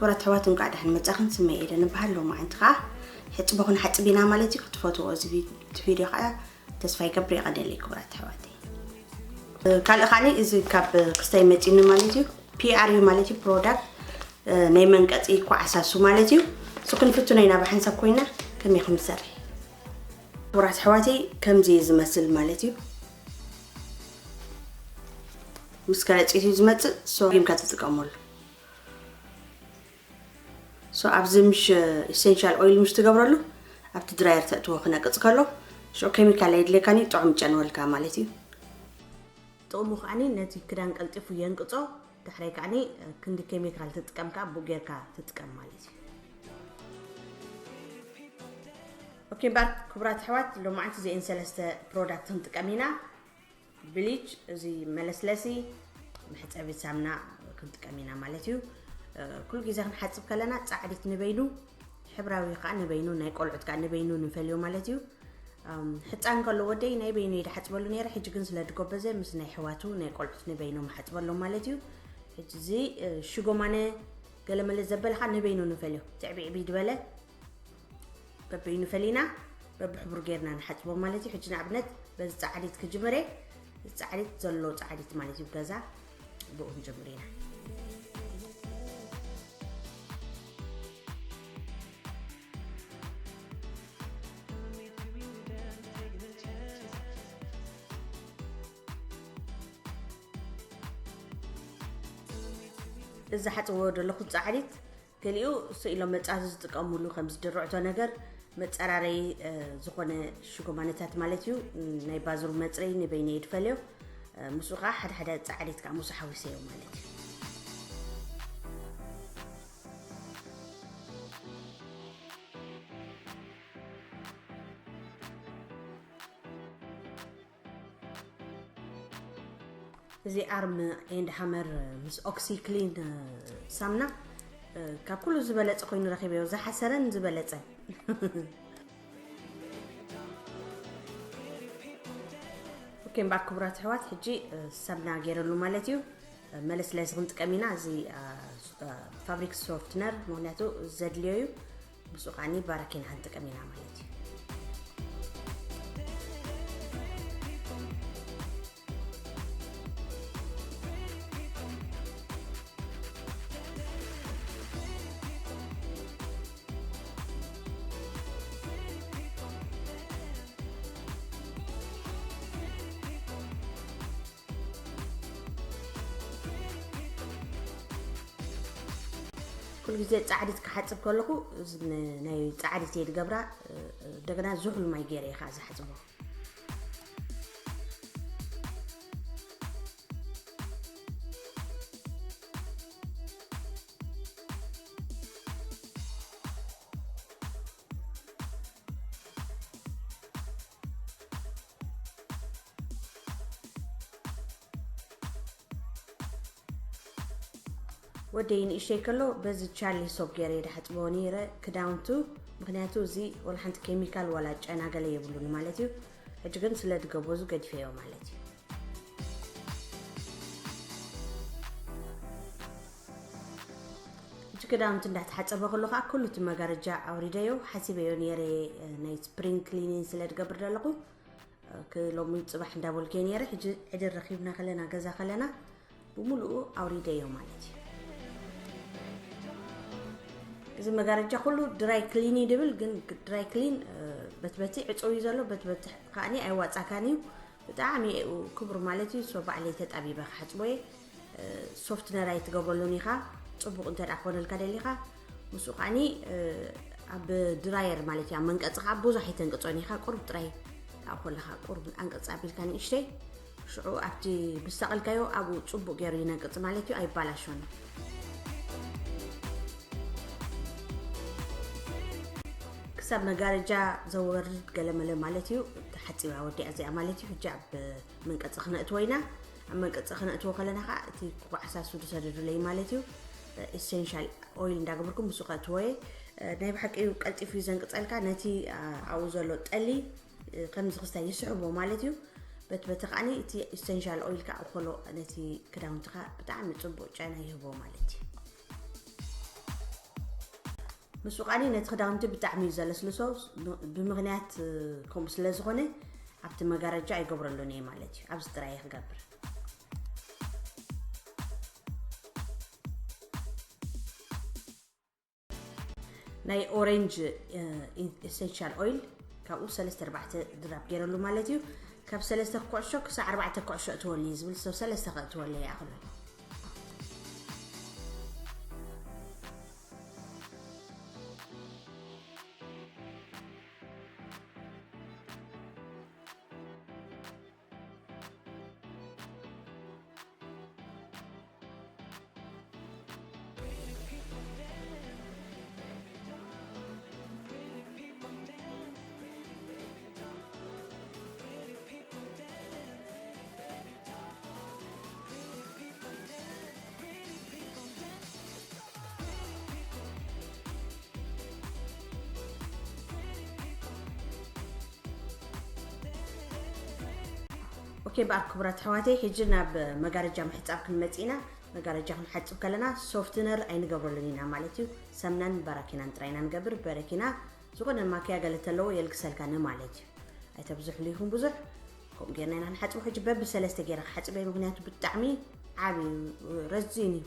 ክቡራት ኣሕዋት፣ እንኳዕ ደሓን መጻኹም። ስመይ ኤደን እበሃል። ሎማዓንቲ ከዓ ሕጽቦ ክንሓጽብ ኢና ማለት እዩ። ክትፈትዎ እዚ ቪ-፣ እቲ ቪድዮ ከዓ ተስፋ ይገብር። የቐንየለይ ክቡራት ኣሕዋተይ። ካልእ ካኒ እዚ ካብ ክስታይ መጺኒ ማለት እዩ። ፒ ኣር ዩ ማለት እዩ፣ ፕሮዳክት፣ እ፣ ናይ መንቀጺ ኳዕሳሱ ማለት እዩ። እሱ ክንፍትኖ ኢና ብሓንሳብ ኮይና ከመይ ከም ዝሰርሕ። ክቡራት ኣሕዋተይ፣ ከምዚ እዩ ዝመስል ማለት እዩ። ምስ ከረጺት እዩ ዝመጽእ። ሶ ዲምካ ትጥቀመሉ። ሶ ኣብዚ ምሽ ኢሴንሻል ኦይል ምሽ ትገብረሉ፣ ኣብቲ ድራየር ተእትዎ ክነቅጽ ከሎ ሽዑ ኬሚካል ኣየድልየካን እዩ፣ ጥዑም ጨንወልካ ማለት እዩ። ጥቕሙ ከዓኒ ነቲ ክዳን ቀልጢፉ የንቅጾ፣ ድሕረይ ከዓኒ ክንዲ ኬሚካል ትጥቀም ከኣ ብኡ ጌርካ ትጥቀም ማለት እዩ። ኦኬ፣ እምበኣር ክቡራት ኣሕዋት፣ ሎማዓንቲ እዚአን ሰለስተ ፕሮዳክት ክንጥቀም ኢና። ብሊች፣ እዚ መለስለሲ፣ መሕጸቢ ሳምና ክንጥቀም ኢና ማለት እዩ። እ፣ ኩሉ ግዜ ክንሓጽብ ከለና ጻዕዲት ንበይኑ፣ ሕብራዊ ከኣ ንበይኑ፣ ናይ ቆልዑት ከኣ ንበይኑ ንፈልዮ ማለት እዩ። እም፣ ሕጻን ከሎ ወደይ ናይ በይኑ እየ ድሓጽበሉ ነይረ፣ ሕጂ ግን ስለ ድጎበዘ ምስ ናይ ኣሕዋቱ ናይ ቆልዑት ንበይኖም እሓጽበሎም ማለት እዩ። ሕጂ እዚ፣ እ፣ ሽጎማነ ገለመለ ዘበለ ከኣ ንበይኑ ንፈልዮ፣ ትዕብዕቢ ድበለ በበይኑ ፈሊና በብሕብሩ ጌርና ንሓጽቦ ማለት እዩ። ሕጂ ንኣብነት በዚ ጻዕዲት ክጅምር እየ። እዚ ጻዕዲት ዘሎ ጻዕዲት ማለት እዩ፣ ገዛ ብኡ ክንጅምር ኢና። እዚ ሓጽቦ ዘለኹ ጻዕዲት ገሊኡ ስኢሎም መጻዚ ዝጥቀሙሉ ከም ዝድርዕቶ ነገር መጸራረዪ፣ እ፣ ዝኾነ ሽጎማነታት ማለት እዩ። ናይ ባዙር መጽረዪ ንበይነ ይድፈልዮ። እ፣ ምስኡ ከዓ ሓደ ሓደ ጻዕሪት ከዓ ምስኡ ሓዊሰዮ ማለት እዩ። እዚ ኣርም ኤንድ ሃመር ምስ ኦክሲ ክሊን ሳምና ካብ ኩሉ ዝበለጸ ኮይኑ ረኺበዮ፣ ዝሓሰረን ዝበለጸ። ኦኬ፣ እምበኣር ክቡራት ኣሕዋት፣ ሕጂ ሳምና ገይረሉ ማለት እዩ። መለስለሲ ክንጥቀም ኢና። እዚ ፋብሪክ ሶፍትነር፣ ምኽንያቱ ዘድልዮ እዩ። ምስኡ ከዓኒ ባራኪና ክንጥቀም ኢና ማለት እዩ። ኩሉ ግዜ ጻዕዲት ክሓጽብ ከለኹ፣ እዚ ን-፣ ናይ ጻዕዲት እየ ዝገብራ። እንደገና ዝሑል ማይ ገይረ እየ ከዓ ዝሓጽቦ። ወደይ ንእሽተይ ከሎ በዚ ቻርሊ ሶፕ ገይረ እየ ድሓጽቦ ነይረ ክዳውንቱ፣ ምኽንያቱ እዚ ወላ ሓንቲ ኬሚካል ዋላ ጨና ገለ የብሉን ማለት እዩ። ሕጂ ግን ስለ ድገበዙ ገዲፈዮ ማለት እዩ። ሕጂ ክዳውንቲ እንዳተሓጸበ ከሎ ከዓ ኩሉ እቲ መጋረጃ ኣውሪደዮ፣ ሓሲበዮ ነይረ፣ እ፣ ናይ ስፕሪንግ ክሊኒን ስለ ድገብር ዘለኹ፣ እ፣ ክ-፣ ሎሚ ጽባሕ እንዳበልኩ ነይረ። ሕጂ ዕድል ረኺብና ከለና፣ ገዛ ከለና፣ ብምሉኡ ኣውሪደዮ ማለት እዩ። እዚ መጋረጃ ኩሉ ድራይ ክሊን እዩ ድብል፣ ግን ድራይ ክሊን፣ እ፣ በትበቲ ዕጹው እዩ ዘሎ፣ በትበቲ ከዓኒ ኣይዋጻካን እዩ። ብጣዕሚ እዩ ክቡር ማለት እዩ። ሶ ባዕለይ ተጣቢበ ክሓጽቦ እየ። እ፣ ሶፍትነር ኣይትገብረሉን ኢኻ፣ ጽቡቕ እንተ ደኣ ክኾነልካ ደሊኻ። ምስኡ ከዓኒ፣ እ፣ ኣብ ድራየር ማለት እዩ፣ ኣብ መንቀጺ ከኣ ብዙሕ ኣይተንቅጾን ኢኻ፣ ቁሩብ ጥራይ ኣብኡ ከለኻ ቁሩብ ኣንቅጽ ኣቢልካ ንእሽተይ፣ ሽዑ ኣብቲ ብዝሰቐልካዮ ኣብኡ ጽቡቕ ገይሩ ይነቅጽ ማለት እዩ፣ ኣይባላሾን። ክሳብ መጋረጃ ዘወርድ ገለመለ ማለት እዩ። ተሓጺባ ወዲኣ እዚኣ ማለት እዩ። ሕጂ ኣብ መንቀጺ ክነእትዎ ኢና። ኣብ መንቀጺ ክነእትዎ ከለና ከዓ እቲ ክጓዕሳሱ ዝሰደዱለይ ማለት እዩ። ኢሴንሻል ኦይል እንዳገበርኩ ምስኡ ከእትዎ እየ። ናይ ብሓቂ እዩ ቀልጢፉ እዩ ዘንቅጸልካ። ነቲ፣ አ፣ ኣብኡ ዘሎ ጠሊ፣ እ፣ ከምዚ ክስታይ ይስሕቦ ማለት እዩ። በቲ በቲ ከዓኒ እቲ ኢሴንሻል ኦይል ከዓ እኮሎ ነቲ ክዳውንትኻ ብጣዕሚ ጽቡቕ ጨና ይህቦ ማለት እዩ። ምስኡ ከዓኒ ነቲ ክዳውንቲ ብጣዕሚ እዩ ዘለስልሶ። ብ- ብምኽንያት እ፣ ከምኡ ስለ ዝኾነ ኣብቲ መጋረጃ ኣይገብረሉን እየ ማለት እዩ። ኣብዚ ጥራይ እየ ክገብር። ናይ ኦሬንጅ ኤሰንሻል ኦይል ካብኡ ሰለስተ ኣርባዕተ ድራብ ገይረሉ ማለት እዩ። ካብ ሰለስተ ኩዕሾ ክሳብ ኣርባዕተ ኩዕሾ እትወሉ እዩ ዝብል ሰው ሰለስተ ከእትወሉ ይኣኽሉ። ኦኬ፣ በኣር ክቡራት ኣሕዋተይ፣ ሕጂ ናብ መጋረጃ ምሕጻብ ክንመጽእ ኢና። መጋረጃ ክንሓጽብ ከለና ሶፍትነር ኣይንገብረሉን ኢና ማለት እዩ። ሰምናን በረኪናን ጥራይ ኢና ንገብር። በረኪና ዝኾነ ማክያ ገለ ተለዎ የልግሰልካ ንማለት እዩ። ኣይተብዝሕሉ ይኹን ብዙሕ። ከምኡ ጌርና ኢና ንሓጽቦ። ሕጂ በብሰለስተ ጌረ ክሓጽበ፣ ምኽንያቱ ብጣዕሚ ዓቢ እዩ፣ ረዚን እዩ።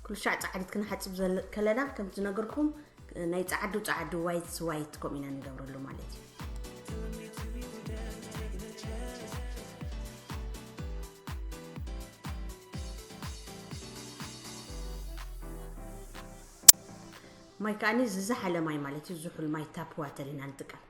ኩሉ ሻዕ ጻዕዲት ክንሓጽብ ዘለ- ከለና፣ ከም ዝነገርኩም፣ ናይ ጻዕዱ ጻዕዱ፣ ዋይት ዋይት፣ ከምኡ ኢና ንገብረሉ ማለት እዩ። ማይ ከዓኒ ዝዝሓለ ማይ ማለት እዩ። ዝሑል ማይ፣ ታፕ ዋተር ኢና ንጥቀም።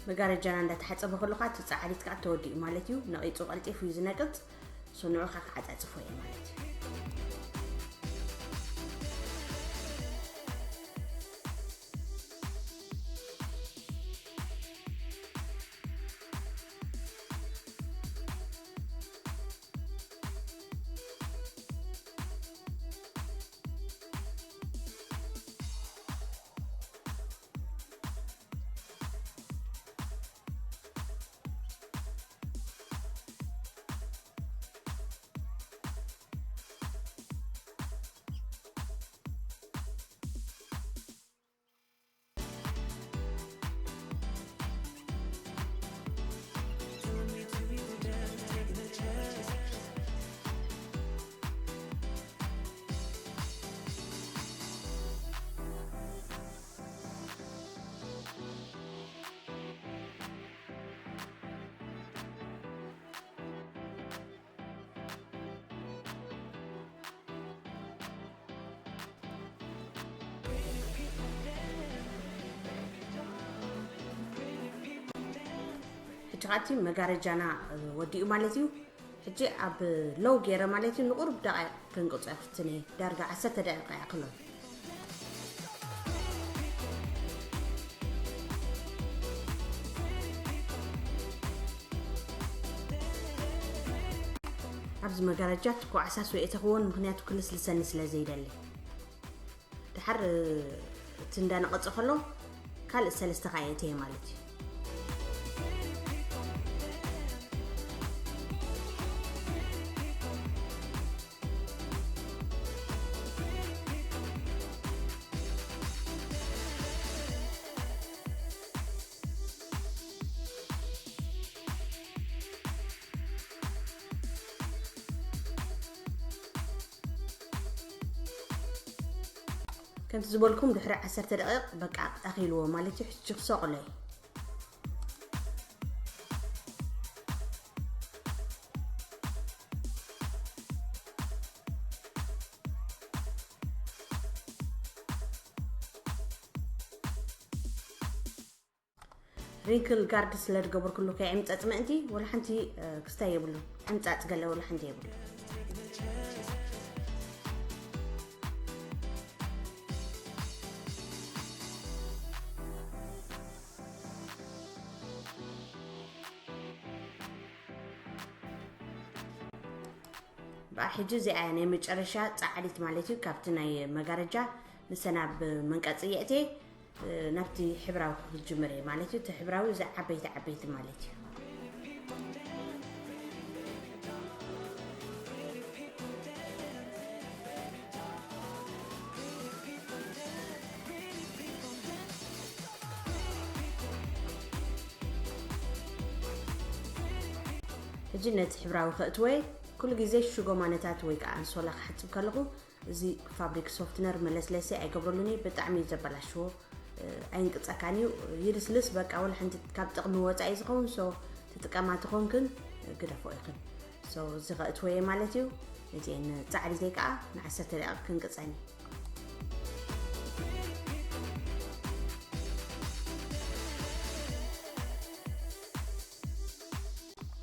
መጋረጃና እንዳተሓጸበ ከሎ ከዓ እቲ ጻዕሪት ከዓ ተወዲኡ ማለት እዩ። ነቒጹ ቀልጢፉ እዩ ዝነቅጽ። ሶ ንዑ ከዓ ክዓጻጽፎ እየ ማለት እዩ። ሕጂ ኻቲ መጋረጃና ወዲኡ ማለት እዩ። ሕጂ ኣብ ሎው ገይረ ማለት እዩ ንቁሩብ ደቂቕ ክንቅጾ ይፍትን እየ። ዳርጋ ዓሰርተ ደቂቕ ይኣኽሎ። ኣብዚ መጋረጃ ትኳዕሳስ ወይ እተኽዎን ምኽንያቱ ክልስልሰኒ ስለ ዘይደሊ። ድሓር እቲ እንዳነቐጸ ከሎ ካልእ ሰለስተ ካየእተየ ማለት እዩ። ከምቲ ዝበልኩም ድሕሪ ዓሰርተ ደቂቕ በቃ ኣኺልዎ ማለት እዩ። ሕጂ ክሰቕሎ እዩ። ሪንክል ጋርድ ስለ ዝገበርኩሉ ከይዕምፀፅ ምእንቲ ወላ ሓንቲ ክስታይ የብሉ። ዕምፃፅ ገለ ወላ ሓንቲ የብሉ። በኣ ሕጂ እዚኣ ናይ መጨረሻ ፃዕዲት ማለት እዩ። ካብቲ ናይ መጋረጃ ንሰናብ መንቀፂ የእትየ ናብቲ ሕብራዊ ክጅምር እየ ማለት እዩ። እቲ ሕብራዊ እዚ ዓበይቲ ዓበይቲ ማለት እዩ። ሕጂ ነቲ ሕብራዊ ከእትወ ኩሉ ግዜ ሽጎማነታት ወይ ከዓ ኣንሶላ ክሓፅብ ከለኹ እዚ ፋብሪክ ሶፍትነር መለስለሲ ኣይገብረሉን እዩ። ብጣዕሚ እዩ ዘበላሽዎ። ኣይንቅፀካን እዩ። ይልስልስ በቃ ወላ ሓንቲ ካብ ጥቕሚ ወፃኢ ዝኸውን። ሶ ትጥቀማ ትኾንክን ግደፎ ኢኽን። ሶ እዚ ከእትወየ ማለት እዩ። ነዚአን ፃዕዲተይ ከዓ ንዓሰርተ ደቂቕ ክንቅፀን እዩ።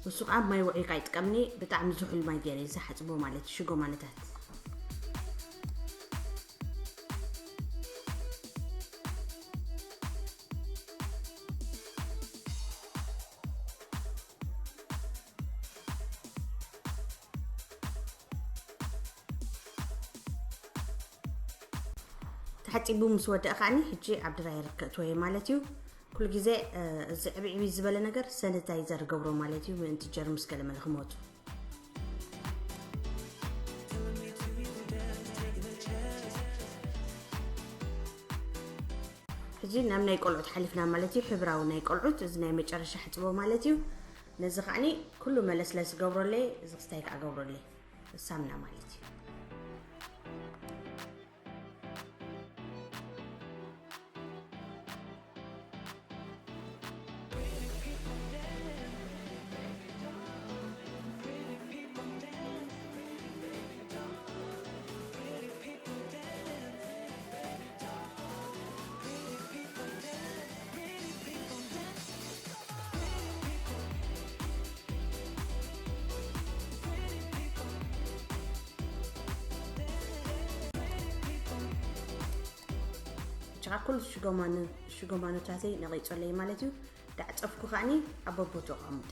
ንሱ ከዓ ማይ ውዒካ ይጥቀምኒ። ብጣዕሚ ዝሑል ማይ ገይረ ዝሓፅቦ ማለት ሽጎማነታት። ተሓፂቡ ምስ ወደእ ከዓኒ ሕጂ ኣብ ድራየር ከእትወየ ማለት እዩ። ኩሉ ግዜ እዚ ዕብዕቢ ዝበለ ነገር ሰኒታይዘር ገብሮ ማለት እዩ፣ ምእንቲ ጀርምስ ገለመለ ክመፁ። ሕጂ ናብ ናይ ቆልዑት ሓሊፍና ማለት እዩ። ሕብራዊ ናይ ቆልዑት እዚ ናይ መጨረሻ ሕፅቦ ማለት እዩ። ነዚ ከዓኒ ኩሉ መለስለስ ገብረለይ፣ እዚ ክስታይ ከዓ ገብረለይ ሳምና ማለት እዩ። ቻኩል ሽጎማኑ ሽጎማኑታተይ ነቒጸለይ ማለት እዩ። ዳዕጸፍኩ ከዓኒ ኣብ በቦቱ ኣቐምጠ።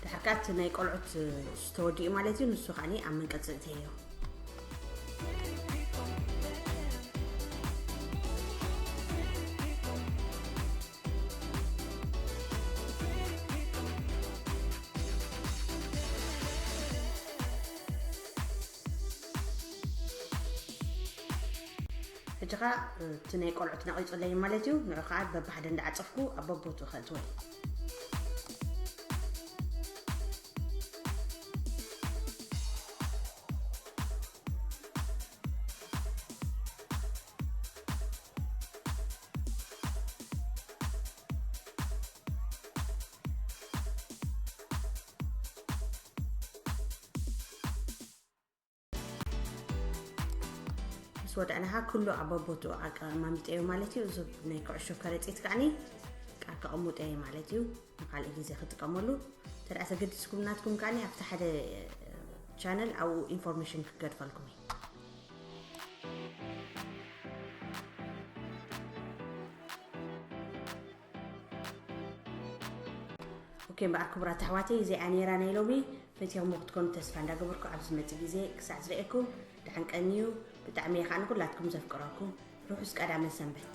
ድሕርካ እቲ ናይ ቆልዑት ተወዲኡ ማለት እዩ። ንሱ ከዓኒ ኣብ መንቀጽ እተዮ። ሕጂ ኸዓ እቲ ናይ ቆልዑት ነቒጹለይ ማለት እዩ። ንዑ ኸዓ በብሓደ እንዳዓጸፍኩ ኣብ በቦትኡ ከእትወን። ምስ ወዳእናኻ ኩሉ ኣብ በቦትኡ ኣቀማሚጠዮ ማለት እዩ። እዚ ናይ ኩዕሾ ከረጺት ከዓኒ ቃ ከቐሙጠዮ ማለት እዩ። ንካልእ ግዜ ክጥቀመሉ ተደኣ ተገዲስኩም ናትኩም ከዓኒ ኣብቲ ሓደ ቻነል ኣብኡ ኢንፎርሜሽን ክገድፈልኩም እዩ። ኦኬ እምበኣር ክቡራት ኣሕዋተይ፣ እዚኣ ነይራ ናይ ሎሚ። ፈቲኹሞ ክትኮኑ ተስፋ እንዳገበርኩ ኣብ ዝመጽእ ግዜ ክሳዕ ዝርእየኩም ደሓን ቀንዩ። ብጣዕሚ እየ ከዓ ንኩላትኩም ዘፍቅረኩም። ርሑስ ቀዳመ ሰንበት።